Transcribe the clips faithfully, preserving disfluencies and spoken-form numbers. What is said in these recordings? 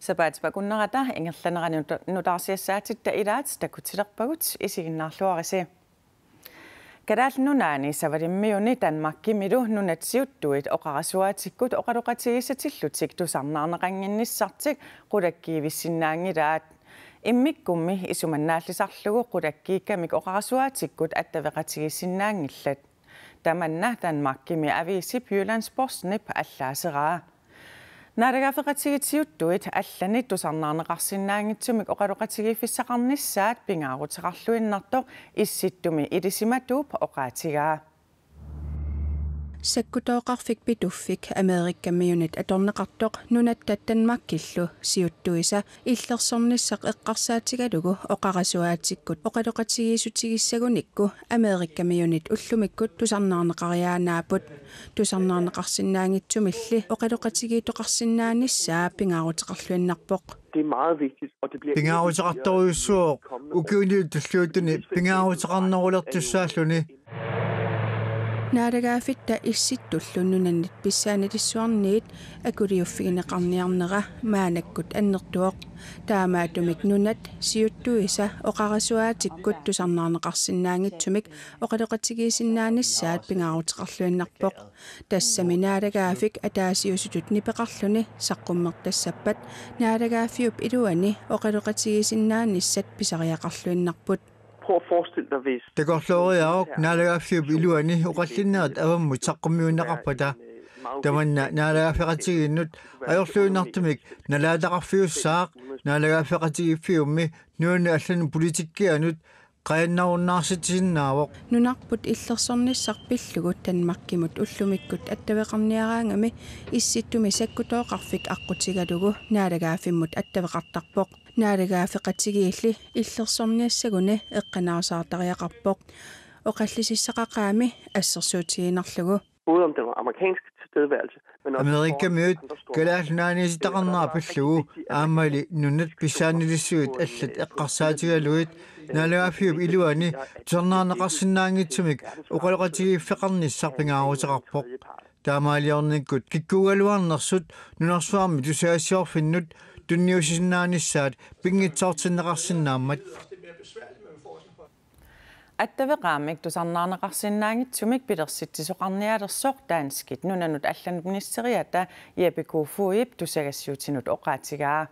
Sapaatip akunnerata ingerlanerani nuta-, nutaarsiassaatitta ilaat takutilerpagut, isiginnaarluarisi. Kalaallit Nunaanni Savalimmiuni Danmarkimilu nunat siuttuit oqarasuaatikkut oqaloqatigiissatillutik tusarnaarneqannginnissartik qulakkiivissinnaanngilaat. Immikkummi isumannaallisarlugu qulakkiikkamik oqarasuaatikkut attaveqatigiissinnaanngillat. Tamanna Danmarkimi aviisip Jyllands-Postenip allaaseraa. Naalagaaffeqatigiit siuttuit allanit tusarnaarneqarsinnaanngitsumik oqaloqatigiiffissaqarnissaat pingaaruteqarluinnartoq Issittumi ilisimatuup oqaatigaa. Sakkutooqarfik Pituffik Amerikamiunit atorneqartoq nunatta Danmarkillu siuttuisa illersornissaq eqqarsaatigalugu oqarasuaatikkut oqaloqatigiissutigissagunikku Amerikamiunit ullumikkut tusarnaarneqariaannaapput. Tusarnaarneqarsinnaanngitsumilli oqaloqatigiittoqarsinnaanissaa pingaaruteqarluinnarpoq. Det er meget vigtigt, og det bliver endnu vigtigere i Pingaaruteqartorujussuuvoq, ukiuni tulliuttuni pingaaruteqarnerulertussaalluni. Naalagaaffitta Issittullu nunanit pissaanilissuarniit akuliuffigineqarniarnera maannakkut annertuvoq. Taamaattumik nunat siuttuisa oqarasuaatikkut tusarnaarneqarsinnaanngitsumik oqaloqatigiissinnaanissaat pingaaruteqarluinnarpoq. Tassami naalagaaffik ataasiusutut nipeqarluni saqqummertassappat naalagaaffiup iluani oqaloqatigiissinnaanissat pisariaqarluinnarput. Prøv at forestille dig, hvis Takorlooriaruk naalagaaffiup iluani oqallinnerit avammut saqqummiunneqarpata. Tamanna naalagaaffeqatigiinnut ajorluinnartumik nalaataqarfiussaaq, naalagaaffeqatigiiffiummi nunanut allanut politikkianut qajannarunnaarsitsisinnaavoq. Nunarput illersornissaq pillugu Danmarkimut ullumikkut attaveqarniaraangami Issittumi sakkutooqarfik aqqutigalugu naalagaaffimmut attaveqartarpoq. Naalagaaffeqatigiilli illersorniassaguni eqqanaasaartariaqarpoq oqallisissaqaqaami assersuutigiinnarlugu. Både om den amerikanske tilstedeværelse, men også i forhold til Amerikamiut andre store Kalaallit Nunaanniittaqarnera pillugu aammali nunat pissaanilissuit allat eqqarsaatigalugit naalagaaffiup iluani tusarnaarneqarsinnaanngitsumik oqaloqatigiiffeqarnissaq pingaaruteqarpoq. Taamaaliornikkut kikkuugaluarnersut nunarsuarmi tusagassiorfinnut tunniussisinnaanissaat pinngitsoortinneqarsinnaammat. Attaveqaammik tusarnaarneqarsinnaanngitsumik pilersitsisoqarnialersoq danskit nunanut allanut ministeriata Jeppe Kofoedip tusagassiuutinut oqaatigaa.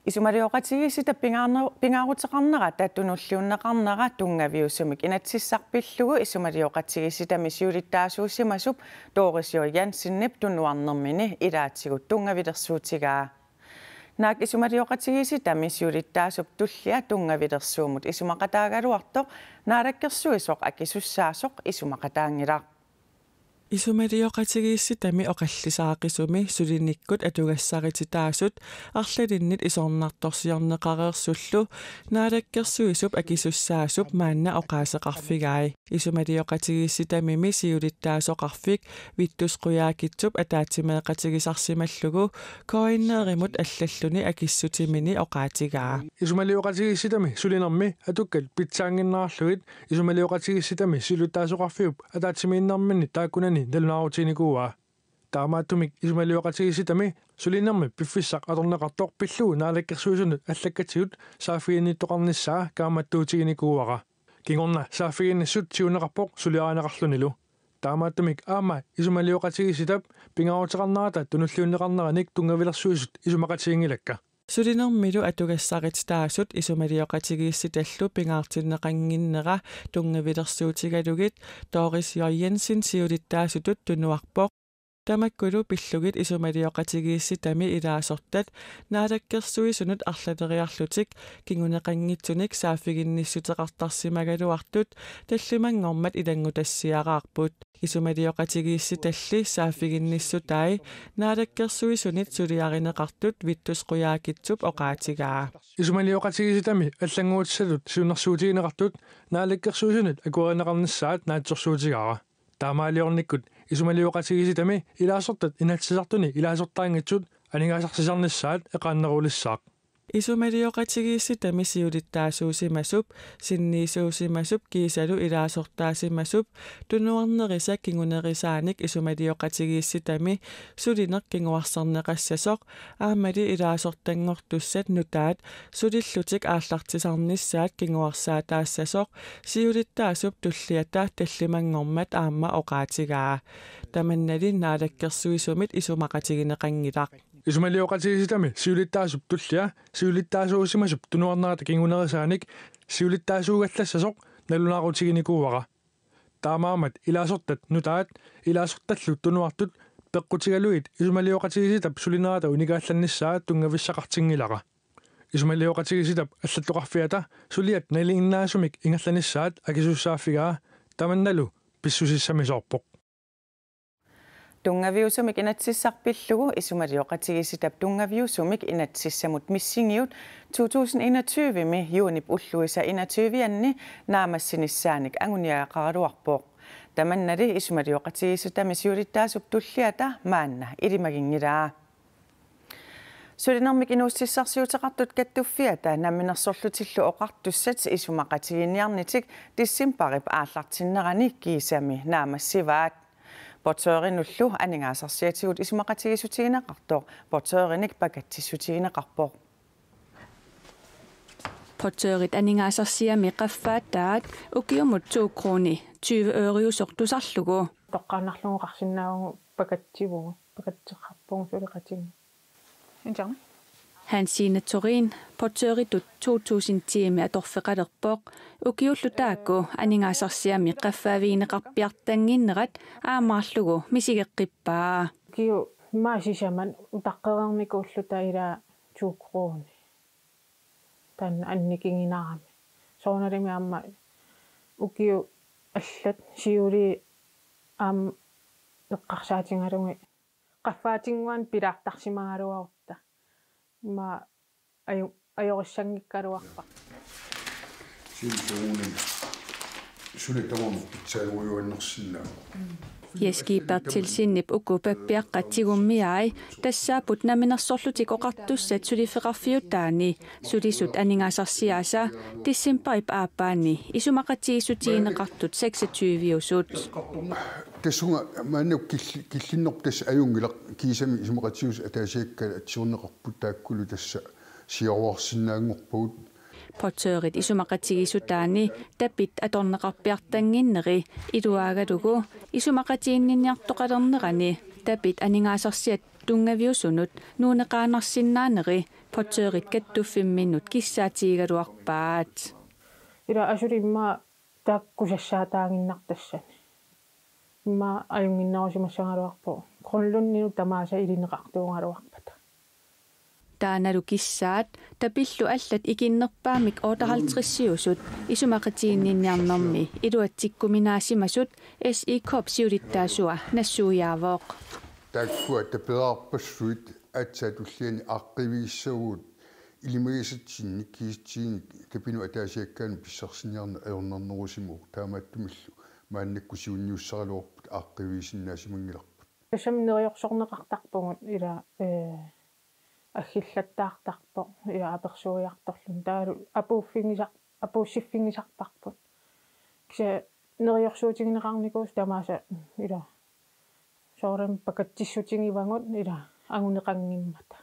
Isumalioqatigiissitap pingaarne-, pingaaruteqarnerata tunulliunneqarnera tunngaviusumik inatsisissaq pillugu isumalioqatigiissitami siulittaasuusimasup Doris J. Jensenip tunuarnermini ilaatigut tunngavilersuutigaa. Naak isumalioqatigiissitami siulittaasup tullia tunngavilersuummut isumaqataagaluartoq naalakkersuisoq akisussaasoq isumaqataanngilaq. Isumalioqatigiissitami oqallisaaqisumi sulinikkut atugassarititaasut arlalinnit isornartorsiorneqareersullu naalakkersuisup akisussaasup maanna oqaaseqarfigai. Isumalioqatigiissitamimi siulittaasoqarfik Vittus Qujaukitsup ataatsimeeqatigisarsimallugu K N R-imut allalluni akissutimini oqaatigaa. Isumalioqatigiissitami sulinermi atukkat pitsaannginnerarlugit isumalioqatigiissitami siulittaasoqarfiup ataatsimiinnerminni taakkunani nalunaarutiginikuuaa. Taamaattumik isumalioqatigiissitami sulinermi piffissaq atorneqartoq pillugu naalakkersuisunut allakkatigut saaffiginnittoqarnissaa kaammattuutiginikuuara. Kingorna saaffiginnissut siuneqarpoq suliarineqarlunilu. Taamaattumik aamma isumalioqatigiissitap pingaaruteqarnerata tunulliunneqarneranik tunngavilersuisut isumaqatiginngilakka. Sulinermilu atugassarititaasut isumalioqatigiissitallu pingaartinneqannginnera tunngavilersuutigalugit Doris J. Jensen siulittaasutut tunuarpoq. Tamakkulu pillugit isumalioqatigiissitami ilaasortat naalakkersuisunut arlaleriarlutik kinguneqanngitsunik saaffiginnissuteqartarsimagaluartut tallimanngormat ilanngutassiaraarput. Isumalioqatigiissitalli saaffiginnissutai naalakkersuisunit suliarineqartut Vittus Qujaukitsup oqaatigaa. Isumalioqatigiissitami allannguutissatut siunnersuutigineqartut naalakkersuisunit akuerineqarnissaat naatsorsuutigaara. Taamaaliornikkut isumalioqatigiissitami ilaasortat Inatsisartuni ilaasortaanngitsut aningaasarsisarnissaat eqaannerulissaaq. Isumalioqatigiissitami siulittaasuusimasup, sinniisuusimasup kiisalu ilaasortaasimasup tunuarnerisa kingunerisaanik isumalioqatigiissitami sulineq kinguarsarneqassasoq aammali ilaasortanngortussat nutaat sulillutik aallartisarnissaat kinguarsaataassasoq siulittaasup tulliata tallimanngormat aamma oqaatigaa. Tamannali naalakkersuisumit isumaqatigineqanngilaq. Isumalioqatigiissitami siulittaasup tullia siulittaasuusimasup tunuarnerata kingunerisaanik siulittaasuugallassasoq nalunaaqutiginikuuara. Taamaammat ilaasortat nutaat ilaasortallu tunuartut peqqutigalugit isumalioqatigiissitap sulinerata unikaallannissaa tunngavissaqartinngilara. Isumalioqatigiissitap allattoqarfiata suliat nalinginnaasumik ingerlanissaat akisussaaffigaa tamannalu pissusissamisoorpoq. Tunngaviusumik inatsisissaq pillugu isumalioqatigiissitap tunngaviusumik inatsisissamut missingiut to tusind enogtyve-mi juunip ulluisa enogtyve-anni naammassinissaanik anguniagaqaraluarpoq. Tamannali isumalioqatigiissitami siulittaasup tulliata maanna ilimaginngilaa. Sulinermik inuussutissarsiuteqartut Kattuffiata Namminersorlutillu Oqartussat isumaqatigiinniarnitik decembarip aallartinnerani kiisami naammassivaat. Portørinullu aningaasarsiatigut isumaqatigiissutigineqartoq portørinik pakatsissutigineqarpoq. Portørit aningaasarsiami qaffaataat ukiumut to kroni tyve øriusoq tusarlugu. Toqqaannarlugu oqarsinnaavugut pakatsivugut, pakatseqqaarpugut suleqatigut. Injang. Hansine Thorin portøritut to tusind ti-mi atorfeqalerpoq, ukiullu taakku aningaasarsiami qaffaavigineqarpiartannginnerat aammaarlugu misigeqqippaa. Ukiut maani sisamat utaqqereernikuulluta ilaa to kroni. Taanna annikiginarami. Soorunalimi aamma ukiut allat siuliini aamma eqqarsaatigalugit qaffaatinnguanik pilaartarsimagaluarutta. Immaqa aju-, ajorissanngikkaluarpara. Siullermik suna tamarmi pitsaanerujuaannarsinnaavoq. Jes G. Berthelsenip uku pappiaqqat tigummiai tassaapput Namminersorlutik Oqartussat suliffeqarfiutaani sulisut aningaasarsiaasa decembarip aappaani isumaqatigiissutigineqartut seksogtyve-usut. Tassunga maanna killi-, killinnerput tassa ajunngilaq, kiisami isumaqatigiissut ataasiakkaat atsiorneqarput taakkulu tassa siaruarsinnaanngorpagut. Portørit isumaqatigiissutaanni tapit atorneqarpiartannginneri iluaagalugu isumaqatiginninniartoqalernerani tapit aningaasarsiat tunngaviusunut nuunneqaannarsinnaaneri portørit kattuffimminnut kissaatigigaluarpaat. Ila asuli immaqa taakku sassaataaginnartassani. Immaqa ajunnginnerusimassagaluarpoq. Grønlundinut tamaasa ilineqartuugaluarpata. Taannalu kissaat tapillu allat ikinnerpaamik otteoghalvtreds-iusut isumaqatiginninniarnermi iluatsikkuminaasimasut S I K-p siulittaasua nassuiaavoq. Taakkua tapereerpassuit aatsaat tulliani aaqqiivigissavugut ilimagisatsinnik kiisatiginik tapinut ataasiakkaanut pissarsinniarneq ajornarnerusimavoq, taamaattumillu maannakkut siunniussaraluarput aaqqiivigisinnaasimanngilaq. Tassami neriorsorneqartarpugut ila, ee, aggillattaartarpoq, ila apersuiartorluni. Taavalu apuuffigisar-, apuussiffigisarparput. Kisianni neriorsuutigineqarnikuusoq tamaasa ila soorunami pakatsissutigivagut ila anguneqanngimmata.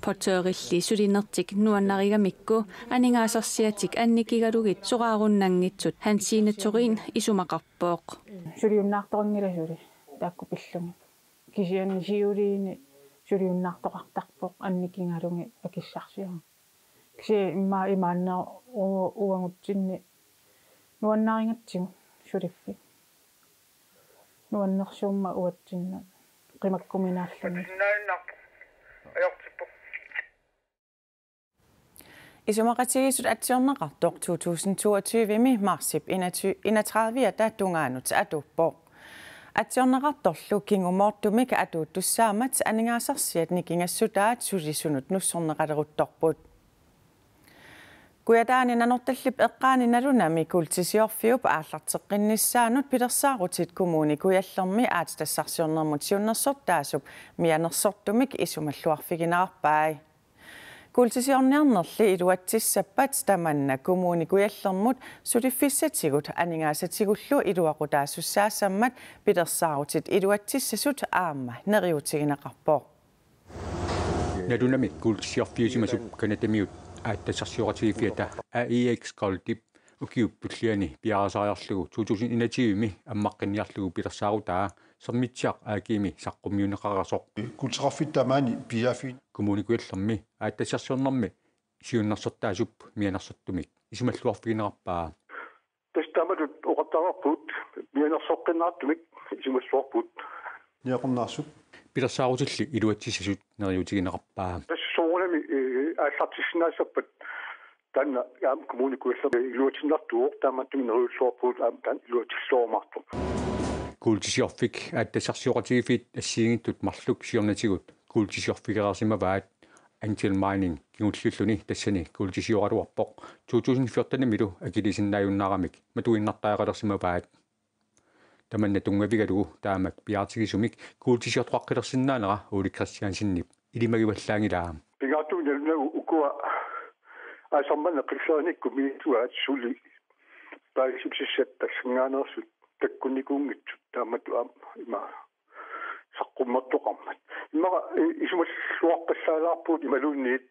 Portørilli sulinertik nuannarigamikku aningaasarsiatik annikigalugit soraarunnanngitsut Hansine Thorin isumaqarpoq. Suliunnaartorinngilaq suli taakku pillugit. Kisianni siuliini suliunnaartoqartarpoq annikigalugit akissarsiagut. Kisianni immaqa imaanneersoq u-, uagutsinni nuannarigatsigu suliffik. Nuannersuummat uatsinnut qimakkuminaalluni. Isumaqatigiissut atsiorneqartoq to tusind toogtyve-mi marsip enogtyve, enogtredive-ata tungaanut atuuppoq. Atsiorneqartorlu kingumoortumik atuuttussaammat aningaasarsiat nikingassutaat sulisunut nussorneqaleruttorput. Kujataani Nanortallip eqqaani nalunami kuultisiorfiup aallarteqqinnissaanut pilersaarutit Kommune Kujallermi aatsitassarsiornermut siunnersortaasup mianersortumik isumalluarfigineqarpai. Kuultisiorniarnerli iluatsissappat tamanna Kommune Kujallermut suliffissatigut aningaasatigullu iluaqutaasussaassammat pilersaarutit iluatsissasut aamma neriuutigineqarpoq. Nalunami kuultisiorfiusimasup Canadamiut aatsitassarsioqatigiiffiata A E X Goldip ukiup tulliani piareersariarlugu to tusind enogtyve-mi ammaqqinniarlugu pilersaarutaa Sermitsiaq A G-mi saqqummiunneqareersoq. Kuultisiorfiit tamaani piaaffiit. Kommune Kujallermi aatsitassarsiornermi siunnersortaasup mianersortumik isumalluarfigineqarpaa. Tassa taamatut oqartareerpugut mianersoqqinneqartumik isumalluarpugut. Niaqornaarsuk. Pilersaarutilli iluatsissasut neriuutigineqarpaa. Tassa soorunami, eh, aallartissinnaassappat taanna aamma Kommune Kujallermi iluatsinnartuuvoq, taamaattumik neriulluarpugut aamma taanna iluatsilluarumaartoq. Kuultisiorfik aatsitassarsioqatigiiffiit assigiinngitsut marluk siornatigut kuultisiorfigereersimavaat. Angel Mining kingulliulluni tassani kuultisioraluarpoq to tusind fjorten-imilu akiliisinnaajunnaarami matuinnartariaqalersimavaat. Tamanna tunngavigalugu taamak piaartigisumik kuultisiortoqaqqilersinnaanera Ole Kristiansenip ilimagivallaanngilaa. Pingaartumik nalunagu ukua aasaq manna qillerinikkut minitsuaat suli paasissutissat tassanngaanneersut takkunnikuunngitsut taamatut aamma ima saqqummertoqarmat. Immaqa, eh, isumalluarpallaalaarpugut imaluunniit,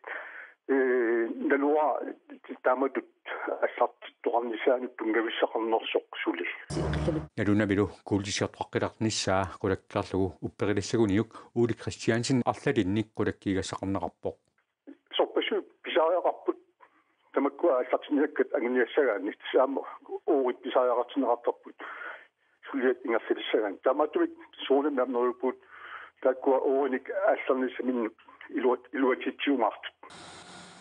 eh, naluara taamatut aallartittoqarnissaanut tunngavissaqarnersoq suli. Nalunamilu kuultisiortoqaqqilernissaa qulakkeerlugu upperilissaguniuk Ole Kristiansen arlalinnik qulakkeegassaqarneqarpoq. Sorpassuit pisariaqarput tamakkua aallartinniakkat anguniassagaanni, tassa aamma oorit pisariaqartinneqartarput suliat ingerlalissagaanni. Taamaattumik soorunami aamma neriuppugut taakkua oorinik aallarnissaminnut iluat-, iluatsitsiumaartut.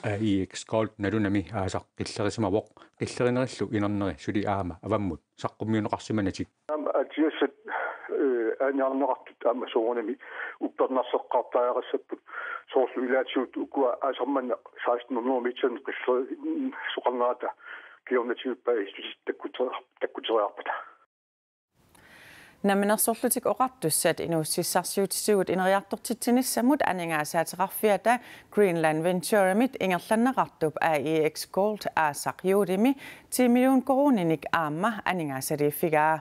A E X Gold nalunami aasaq qillerisimavoq, qillerinerillu inerneri suli aamma avammut saqqummiunneqarsimanatik. Aamma aatsiassat, eh, aaniarneqartut aamma soorunami uppernarseqqaartariaqassapput, soorlu ilaatigut ukua aasaq manna seksten hundrede meter qilleri-, soqarnerata kingornatigut paasissutit takkuteria-, takkuteriarpata. Namminersorlutik Oqartussat inuussutissarsiutitigut ineriartortitsinissamut aningaasaateqarfiata Greenland Venturemit ingerlanneqartup A E X Gold aasaq juulimi ti million koruuninik aamma aningaasaliiffigaa.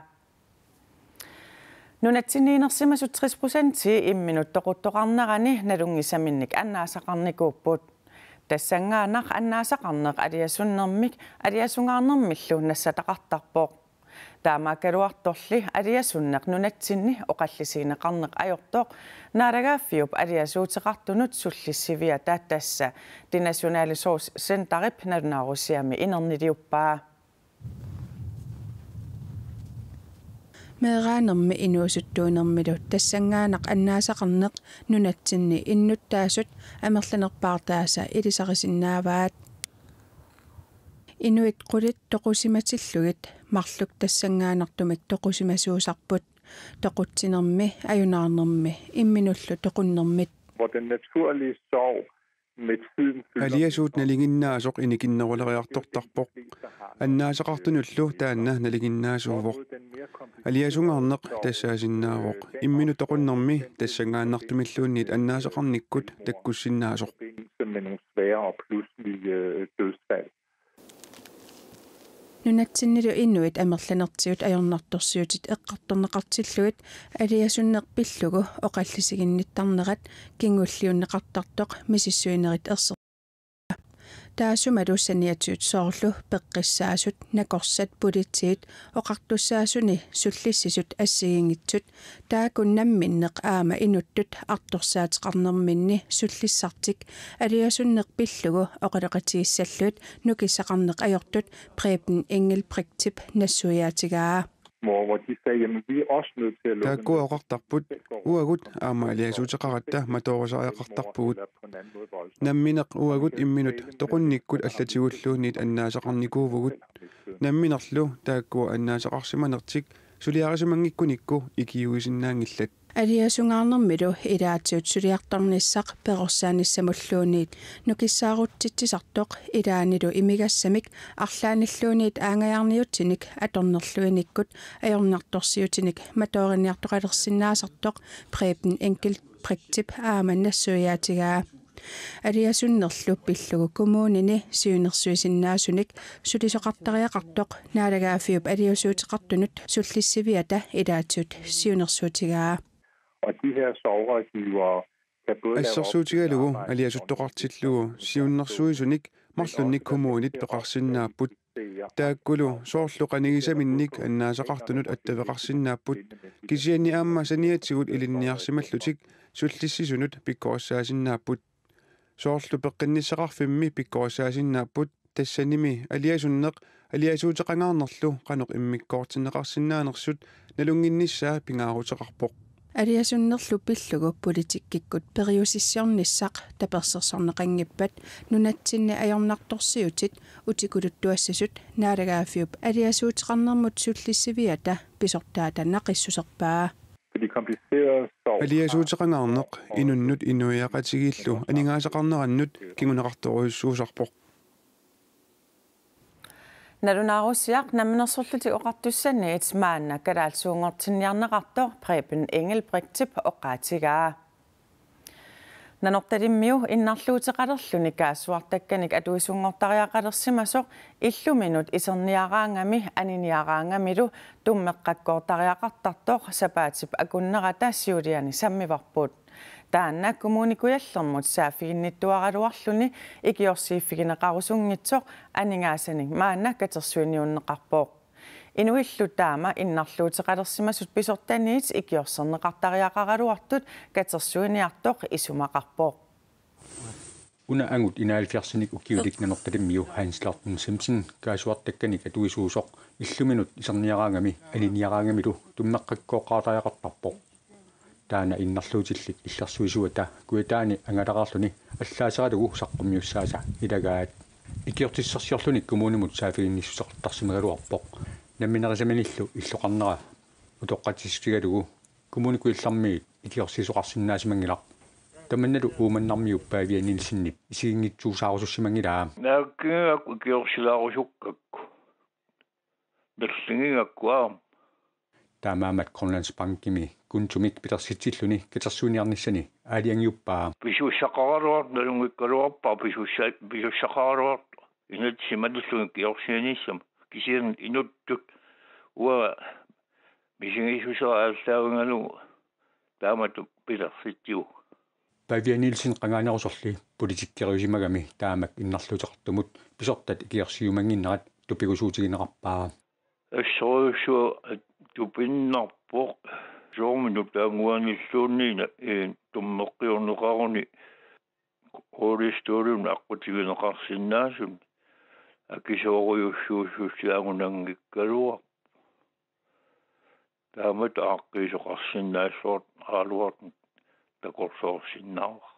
Nunatsinni inersimasut tres procenti imminut toquttoqarnerani nalunngisaminnik annaasaqarnikuupput. Tassanngaannaq annaasaqarneq aliasunnermik aliasungaarnermillu nassataqartarpoq. Taamaakkaluartorli aliasunneq nunatsinni oqallisigineqarneq ajortoq Naalagaaffiup aliasuuteqartunut sullissiviata, tassa Det Nationale Sorgcenterip nalunaarusiami inerniliuppaa. Meeraanermi inuusuttuunermilu tassanngaannaq annaasaqarneq nunatsinni innuttaasut amerlanerpaartaasa ilisarisinnaavaat. Inuit qulit toqusimatillugit marluk tassanngaannartumik toqusimasuusarput, toqutsinermi, ajunaarnermi imminullu toqunnermit. Hvor den naturlige sorg med tiden følger. Aliasuut nalinginnaasoq inikinneruleriartortarpoq. Annaasaqartunullu taanna nalinginnaasuuvoq. Aliasungaarneq tassaasinnaavoq. Imminut toqunnermi tassanngaannartumilluunniit annaasaqarnikkut takkussinnaasoq. Med nogle svære og pludselige, øh, dødsfald. Nunatsinnilu inuit amerlanertigut ajornartorsiutit eqqartorneqartillugit aliasunneq pillugu oqallisiginnittarnerat kingulliunneqartartoq misissuinerit erser. Taassumalu saniatigut soorlu peqqissaasut, nakorsat, politiit, oqartussaasuni sullissisut assigiinngitsut, taakku namminneq aamma inuttut artorsaateqarnerminni sullissartik aliasunneq pillugu oqaloqatigissallugit nukissaqarneq ajortut Preben Engelbrechtip nassuiaatigaa. Hvor, hvor de sagde, jamen, vi er også nødt til at lukke. Taakku oqartarput, uagut aamma aliasuuteqaratta matoorusariaqartarpugut. Nammineq uagut imminut toqunnikkut allatigulluunniit annaasaqarnikuuvugut. Namminerlu taakku annaasaqarsimanertik Suliarisimanngikkunikku ikiuisinnaanngillat. Aliasungaarnermilu ilaatigut suliartornissaq perorsaanissamulluunniit nukissaarutsitsisartoq ilaanilu imigassamik arlaannilluunniit aanngajaarniutinik atornerluinikkut ajornartorsiutinik matooriniartoqalersinnaasartoq Preben Engelbrechtip aamma nassuiaatigaa. Aliasunnerlu pillugu kommunini siunnersuisinnaasunik sulisoqartariaqartoq naalagaaffiup aliasuuteqartunut sullissiviata ilaatigut siunnersuutigaa. Og de her sorgrådgivere kan både lave Assersuutigalugu opsøgende arbejde aliasuttoqartillugu siunnersuisunik marlunnik kommunit peqarsinnaapput. Taakkulu soorlu qanigisaminnik annaasaqartunut attaveqarsinnaapput. Kisianni aamma saniatigut ilinniarsimallutik sullissisunut pikkorissaasinnaapput. Soorlu peqqinnissaqarfimmi pikkorissaasinnaapput, tassanimi aliasunneq aliasuuteqangaarnerlu qanoq immikkoortinneqarsinnaanersut nalunnginnissaa pingaaruteqarpoq. Aliasunnerlu pillugu politikkikkut periusissiornissaq tapersersorneqanngippat nunatsinni ajornartorsiutit utikuluttuassasut naalagaaffiup aliasuuteqarnermut sullissiviata pisortaata naqissuserpaa. Fordi kompliceret sorg Aliasuuteqangaarneq inunnut inuiaqatigiillu aningaasaqarnerannut kinguneqartorujussuusarpoq. Nalunaarusiaq Namminersorlutik Oqartussaniit maanna kalaallisuunngortinniarneqartoq Preben Engelbrechtip oqaatigaa. Nanortalimmiu innarluuteqalerluni kaassuartakkanik atuisunngortariaqalersimasoq illuminut iserniaraangami aniniaraangamilu tummeqqakkoortariaqartartoq sapaatip akunnerata siuliani sammivarput. Taanna Kommune Kujallermut saaffiginnittuaraluarluni ikiorsiiffigineqarusunngitsoq aningaasanik maanna katersuiniunneqarpoq. Inuillu taama innarluuteqalersimasut pisortaniit ikiorserneqartariaqaraluartut katersuiniartoq isumaqarpoq. Una angut enoghalvfjerdsinik ukiulik Nanortalimmiu Hans Lorten Simsen kaassuartakkanik atuisuusoq illuminut iserniaraangami aniniaraangamilu tummeqqakkooqqaartariaqartarpoq. Taanna innarluutillit illersuisuata Kujataani angalaraarluni allaaseralugu saqqummiussaasa ilagaat. Ikiortissarsiorluni kommunimut saaffiginnissuteqartarsimagaluarpoq. Namminerisaminillu illoqarnera utoqqatsissutigalugu Kommune Kujallermiit ikiorsiisoqarsinnaasimanngilaq. Tamannalu Uummannarmiup Pavia Nielsenip isiginngitsuusaarusussimanngilaa. Naakkigigakku ikiorsilaarusukkakku. Nerlingigakku aamma. Taamaammat Grønlandsbankimi kontumik pilersitsilluni katersuiniarnissani aalajangiuppaa. Pisussaqaraluartoq nalunngikkaluarpara pisussa-, pisussaqaraluartoq. Inatsimatullungi ikiorsiinissama kisianni inuttut uanga misigissuseq aallaavigalugu taamatut pilersitsivugut. Pavia Nielsen qangaanerusorli politikkeriusimagami taamak innarluuteqartumut pisortat ikiorsiumannginnerat tupigusuutigineqarpaa. Assorujussuaq tupinnarpoq soormi nutaannguanilluunniit, ee, tummeqqiorneqaruni rullestolimi aqqutigineqarsinnaasuni akisoorujussuusussiagunanngikkaluarpoq. Taamatut aaqqiisoqarsinnaassuartaraluartoq takorloorsinnaavara.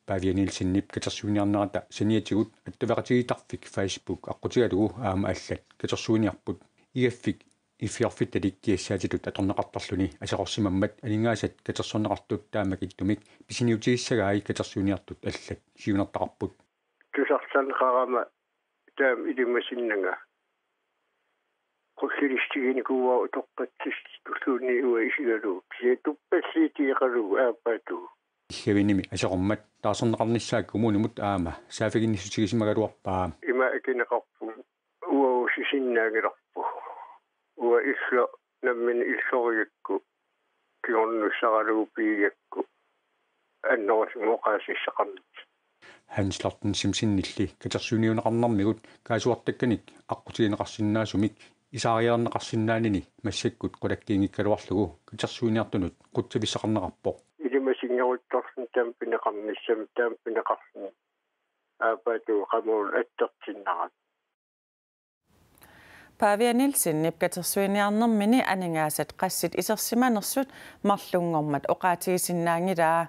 Pavia Nielsenip katersuiniarnerata saniatigut attaveqatigiittarfik Facebook aqqutigalugu aamma allat katersuiniarput. Igaffik iffiorfittalik kiassaatitut atorneqartarluni aserorsimammat aningaasat katersorneqartut taamak ittumik pisiniutigissagai katersuiniartut allat siunertaqarput. Tusartarneqarama taama ilimasinnanga. Qullilistiginikuuara utoqqatsissutulluunniit uanga isigalugu. Kisianni tuppalliitigeqalugu aappaatigut. Iggavinimi aserormat taarserneqarnissaa kommunimut aamma saaffiginnissutigisimagallarpaa. Ima akineqarpunga uagut sisinnaanngilarpugut. Uanga illoq nammineq illorigakku kingornussaralugu pigigakku annerusumik oqaasissaqarnissaq. Hans Lorten Simsenilli katersuiniunneqarnermigut kaassuartakkanik aqqutigineqarsinnaasumik isaariarneqarsinnaanini massakkut qulakkiinngikkaluarlugu katersuiniartunut qutsavissaqarneqarpoq. Ilimasinngeruttorluni taama pineqarnissamut taama pineqarluni aappaatigut qamuuna attortinnarami. Pavia Nielsenip katersuiniarnermini aningaasat qassit isersimanersut marlunngormat oqaatigisinnaanngilaa.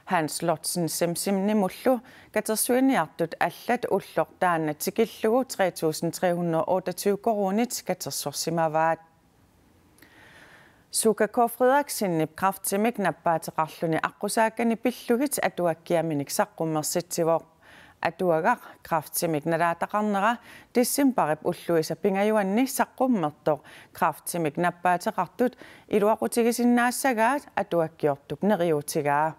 Hans Lorten Simsenimullu katersuiniartut allat ulloq taanna tikillugu tre tusind tre hundrede otteogtyve koruunit katersorsimavaat. Suka K. Frederiksenip kræftimik nappaateqarluni aqqusaakkani pillugit atuakkiaminik saqqummersitsivoq. Atuagaq kræftimik nalaataqarnera decembarip ulluisa pingajuanni saqqummertoq kræftimik nappaateqartut iluaqutigisinnaassagaat atuakkiortup neriuutigaa.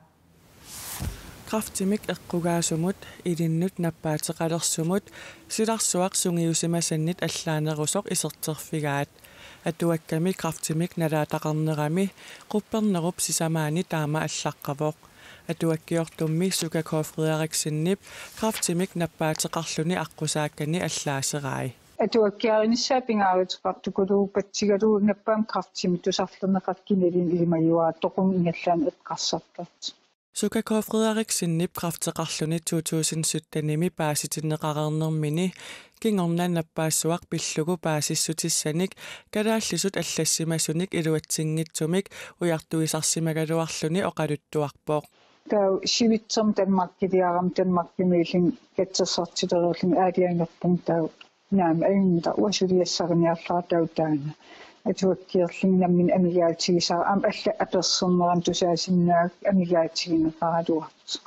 Kræftimik eqqugaasumut ilinnut nappaateqalersumut silarsuaq sungiusimasannit allaanerusoq iserterfigaat. Atuakkami kræftimik nalaataqarnerami quppernerup sisamaani taama allaqqavoq. Atuakkiortummi Suka K. Frederiksenip kræftimik nappaateqarluni aqqusaakkani allaaserai. Atuakkiarinissaa pingaaruteqartukuluupatsigalugu nappaamik kræftimik tusarlerneqartoq kinaluunniit ilimagiuaat toqunga ingerlaannaq eqqarsartartoq. Suka K. Frederiksenip kræfteqarluni to tusind syttenimi paasitinneqareernermini kingorna nappaassuaq pillugu paasissutissanik kalaallisut allassimasunik iluatsinngitsumik ujartuisarsimagaluarluni oqaluttuarpoq. Taava sivitsermik Danmarkiliarama Danmarkimiillunga katsorsartuleriarlunga aalajangerpunga taava naamik ajunngilaq uanga suliassariniarlara taava taanna. Atuakkiorlunga nammineq amigaatigisara aamma allat apersorneranni tusaasinnaagakku amigaatigineqaraluartoq.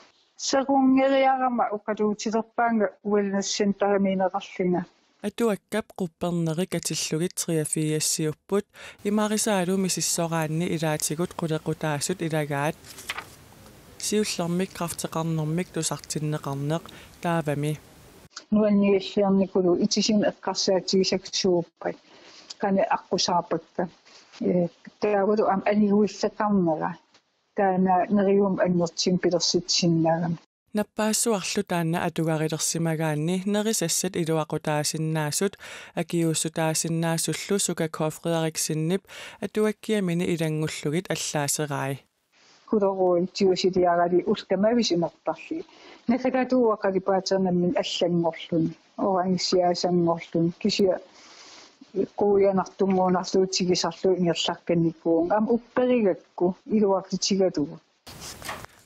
Sequnngeriarama oqaluutilerpaanga wellness centerimiinneqarlunga. Atuakkap qupperneri katillugit treogfirsiupput imarisaalu misissoraanni ilaatigut qulequtaasut ilagaat. Siullermik kræfteqarnermik tusartinneqarneq taavami. Nuanniilliornikuluunniit itisunik eqqarsaatigisakka suuppat. Qanoq aqqusaarpakka. Ee, taavalu aamma aniguiffeqarnera. Taanna neriuummat annertuumik pilersitsisinnaagami. Nappaassuarlu taanna atugarilersimagaanni nerisassat iluaqutaasinnaasut akiuussutaasinnaasullu Suka K. Frederiksenip atuakkiamini ilanngullugit allaaserai. Kuloruit tiusiliarali ullut tamaaviisa imertarlugit. Nassakatuua qalipaaternermini allanngorluni. Orangiaasanngorluni. Kisianni quianartunnguunarlugu tigisarlugu ingerlaqqinnikuuvunga. Aamma upperigakku iluarlutigalugu.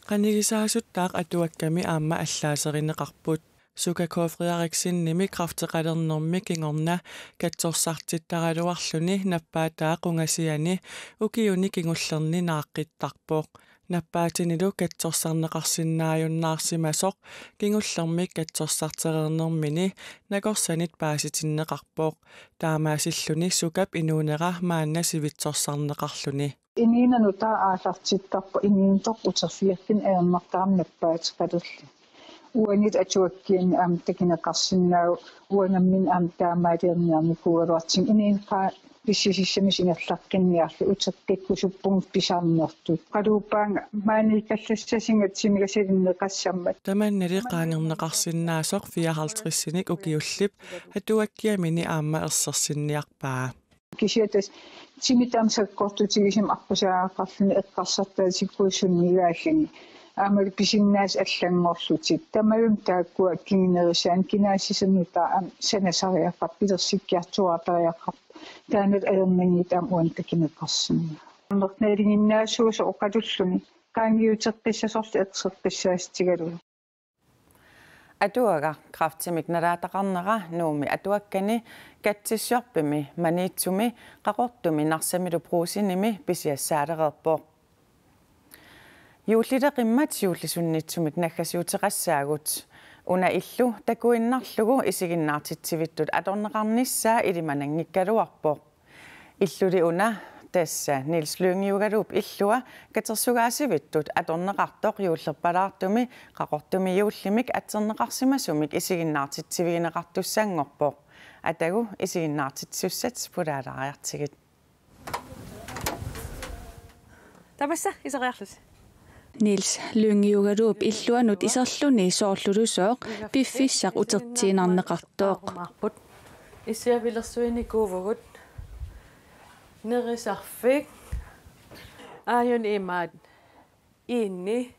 Qanigisaasuttaaq atuakkami aamma allaaserineqarput. Suka K. Frederiksenimi kræfteqalernermi kingorna katsorsartittaraluarluni nappaataa qungasiani ukiuni kingullerni naaqqittarpoq. Nappaatinilu katsorsarneqarsinnaajunnaarsimasoq kingullermik katsorsartereernermini nakorsanit paasitinneqarpoq. Taamaasilluni Sukap inuunera maanna sivitsorsarneqarluni. Inuuneq nutaaq aallartittarpoq inuuneq uterfigerluni ajornartarami nappaateqalerluni. Uanilu atuakkiani aamma takuneqarsinnaavoq uanga nammineq aamma taamaaliorniarnikuugaluartunga inuuneq qaa pissisissamisoq ingerlaqqinngiarlugu uteqqikkusuppunga pisarnertut. Oqaluuppaanga maaniikkallassasunga timiga salinneqassammat. Tamannali qaangerneqarsinnaasoq fireoghalvtredsinik ukiullip atuakkiamini aamma ersersinniarpaa. Kisianni tassa timit aamma sakkortutigisumik aqqusaagaqarluni eqqarsartaatikkuulluni ilaalluni. Aammalu pisinnaasat allanngorlutik. Tamarmik taakkua kingunerisaannik kinaassusermik taava aamma sanasariaqarpoq, pilersikkiartuaartariaqarpoq. Taanna ajornanngitsoq aamma uani takuneqarsinnaavoq. Aamma nalinginnaasuusoq oqalulluni. Qaangiuteqqissasorlu erseqqissaatigalugu. Atuagaq kræftimik nalaataqarnera Nuummi atuakkani Katsisjorpimi, Maniitsumi, Qaqortumi, Narsamilu Brugsenimi pisiassaalereerpoq. Juullileqimmat juullisunnitsumik naggasiuteqassaagut. Una illu takuinnarlugu isiginnaartitsivittut atorneqarnissaa ilimananngikkaluarpoq. Illuli una tassa Niels Lynge Jugaluup illua katersugaasivittut atorneqartoq juullerpalaartumi Qaqortumi juullimik atserneqarsimasumik isiginnaartitsivigineqartussanngorpoq. Atagu isiginnaartitsisussat pulaalaariartigit. Tapassa iseriarlusi. Niels Lynge Jugaluup illuanut iserluni soorlulusooq piffissaq utertiinnarneqartoq. Issiavilersuinikuuvugut nerisarfik aajuna imaat iinni.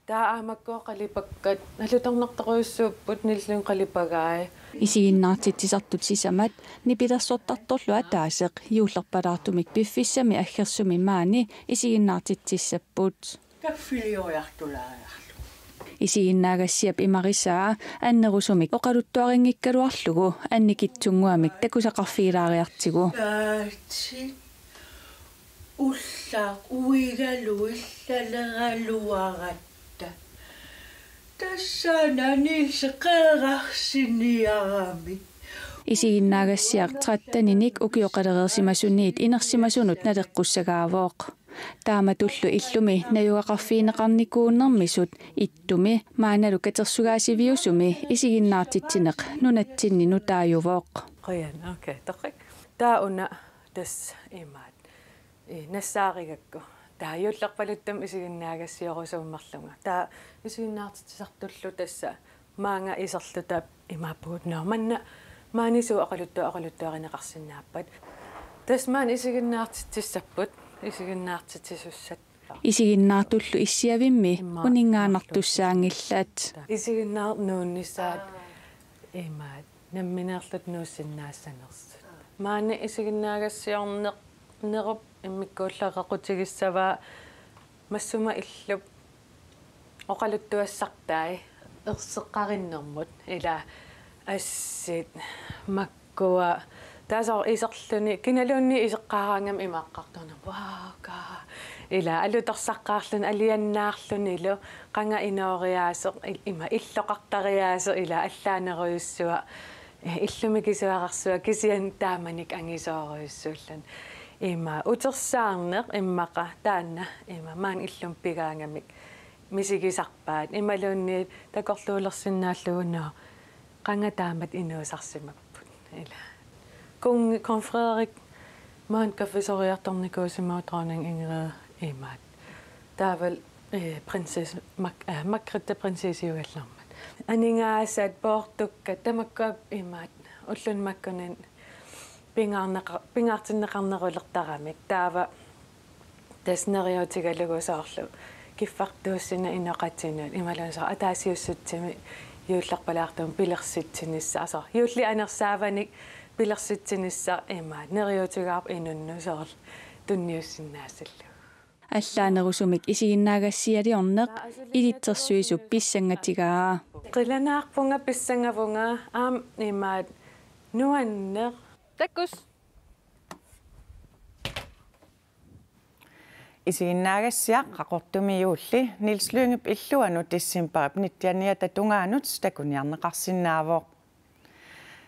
Taava aamma makkua qalipakkat nalutornartorujussuupput Niels Lynge qalipagai. Isiginnaartitsisartut sisamat nipilersortartorlu ataaseq juullerpalaartumik piffissami aggersumi maani isiginnaartitsissapput. Kaffilioriartulaariarlugu. Isiginnaagassiap imarisaa annerusumik oqaluttuarinngikkaluarlugu annikitsunnguamik takusaqarfigilaariartigu. Taatsi. Ullaaq uigalu illaleraluaratta. Tassana Niels qeqarsiniarami. Isiginnaagassiaq tretteninik ukioqalereersimasuniit inersimasunut naleqqussagaavoq. Taamatullu illumi najugaqarfigineqarnikuunermisut ittumi maannalu katersugaasiviusumi isiginnaartitsineq nunatsinni nutaajuvoq. Qujan, okay, torrak. Taava una tassa imaat. Ii, nassaarigakku. Taava juullerpaluttumik isiginnaagassiorusummerlunga. Taava isiginnaartitsisartullu tassa maanga iserluta imaappugut: Nå, manna maani suut oqaluttu-, oqaluttuarineqarsinnaappat. Tassa maani isiginnaartitsissapput, isiginnaartitsisussat. Isiginnaartullu issiavimmi uninngaannartussaanngillat. Isiginnaarneq nuunnissaat imaat nammineerluta nuussinnaassanersut. Maani isiginnaagassiornerup immikkuullaqqatigissavaa massuma illup oqaluttuassartai erseqqarinnermut, ila assit, makkua, taava soorlu iserluni, kinaluunniit iseqqaaraangami imaaqqartornermut: Wow, kaa. Ila alutorsaqqaarluni, aliannaarlunilu, qanga inooriaaseq, il-, ima illoqartariaaseq, ila allaanerujussuaq, eh, illumikisuararsuaq, kisianni taamanikkut angisoorujussuulluni. Ima utersaarneq immaqa taanna, ima maani illumut pigaangamik misigisarpaat. Imaluunniit takorluulersinnaallugu: Nå, qanga taamatut inuusarsimapput. Ila. Kong, kong Frederik maani kaffisoriartornikuusimavoq, dronning Ingrid imaat. Taavalu, eh, prinsesse Mak-, eh, Margrethe prinsessiugallarmat. Aningaasat, poortukkat, tamakkua imaat. Ulluni makkunani pingaarneqa-, pingaartinneqarnerulertaramik. Taava tassa neriuutigalugu soorlu kiffartuussineq inoqatinut, imaluunniit soorlu ataasiussutsimi juullerpalaartumik pilersitsinissaq, soorlu juullip anersaavanik pilersitsinissaq, imaat neriuutigaarput inunnut soorlu tunniussinnaassallugu. Allaanerusumik isiginnaagassialiorneq ilitsersuisup pissangatigaa. Qilanaarpunga, pissangavunga, aamma imaat nuanneq. Takkus. Isiginnaagassiaq Qaqortumi juulli Niels Lyngep illuanut decembarip nittenniata tungaanut takuniarneqarsinnaavoq.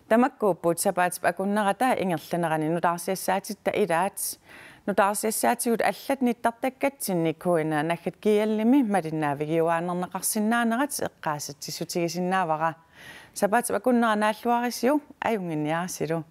Tamakkuupput sapaatip akunnerata ingerlanerani nutaarsiassaatitta ilaat. Nutaarsiassaatigut allat nittartakkatsinni K N R naggat G L-imi malinnaavigiuaannarneqarsinnaanerat eqqaasitsissutigisinnaavara. Sapaatip akunnera naalluarisiuk, ajunnginniarisilu.